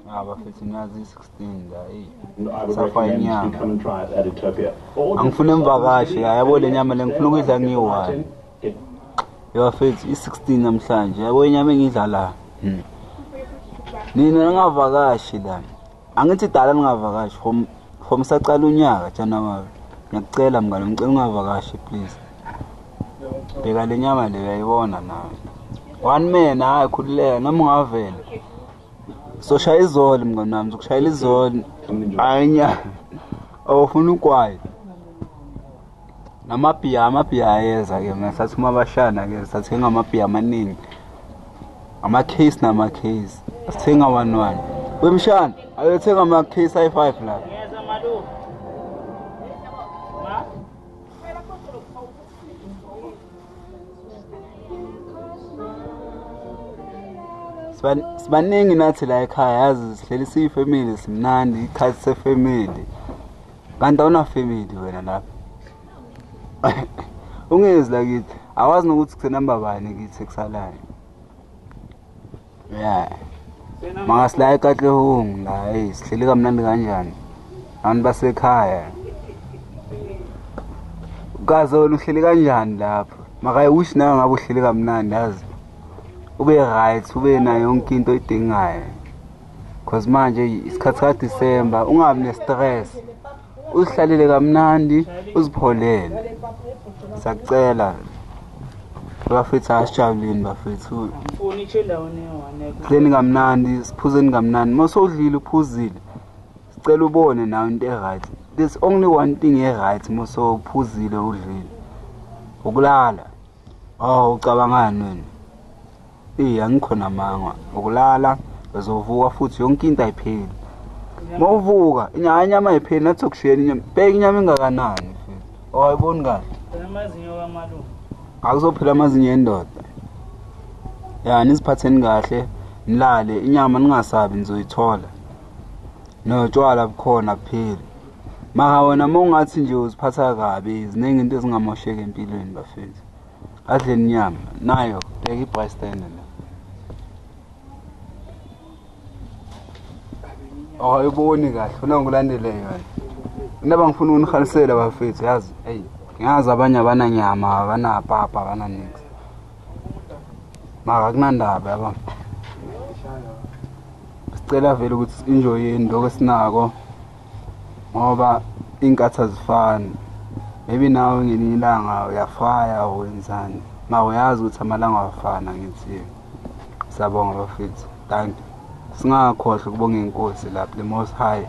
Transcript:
Bafethu nazi 16 la hey. I would Safa recommend you inyama. come and try it at Utopia. Or Angifuna emvakashi, yabo le nyama le ngifuna ukuyidla ngiyi-one. Get Bafethu i-16 namhlanje yabo inyama engidla la. Nina ningavakashi la. Angithi dala ningavakashi from saqala unyaka January. Ngiyakucela mngani, ngicela ungavakashi please. Bheka le nyama le uyayibona nawe. One man hayi khululeka noma ungavela. Soshaya izolo mngani wami, zokushayela izolo. come and enjoy. Hayi awufuna ugwayi. Namabhiya amabhiya ayeza ke mina sathi uma bashana ke sathenga amabhiya amaningi. Ama-case nama-case. Sithenga 1-1. Wemshana, ayothenga ama-case ayi-5 la. Ngiyeza malume. Ma? Sibaningi nathi la ekhaya yazi sihleli siyi-family simnandi ikhathi se-family. Kanti awuna family wena lapha. Ungezi la kithi. Awazi nokuthi kusenamba bani kithi ekusalayo. Yeah. Mangasila eKatlehong la hey sihleli kamnandi kanjani. Abantu basekhaya. Ukaze wena uhleli kanjani lapho? Makayiwish nawe ngabe uhleli kamnandi yazi. Ube right, ube nayo yonke into oyidingayo. Cause manje isikhathi ka December ungabi ne-stress. Uzihlalele kamnandi, uzipholele. Siyakucela. Bafethu asijabuleni bafethu. Angifuni isho endaweni eyi-one. Sidleni kamnandi, siphuzeni kamnandi. Uma sewudlile uphuzile. Sicela ubone nawe into e-right. There's only one thing e-right uma sewuphuzile udlile. Ukulala. Oh ucabangani wena? Eh angikho namanga. Ukulala uzovuka futhi yonke into ayipheli. Mawuvuka inyama ayipheli nathi sokushiyela inyama. Bheka inyama engakanani mfethu. Oh ayiboni kahle. Amazinyo kamalume. Akuzophela amazinyo endoda. Ya niziphatheni kahle, nilale inyama ningasabi nizoyithola. Notshwala bukhona kuphela. Mara wena uma ungathi nje uziphatha kabi, ziningi into ezingamosheka empilweni bafethu. Adleni inyama nayo bheka i-braai stand la. Oh ayiboni kahle, funa ngikulandele yona. Indaba ngifuna ukunihalisela bafethu yazi. Hey, ngiyazi abanye abananyama, abanapapa, abananix. Mara akunandaba yabo. Sicela vele ukuthi enjoyeni lokho esinako ngoba iy'nkathi azifani. Maybe nawe ngelinye ilanga uyafaya wenzani. Mara uyazi ukuthi amalanga awafani angithi. Siyabonga bafethu. Thank you. Singakhohlwa ukubonga inkosi lapha the most high.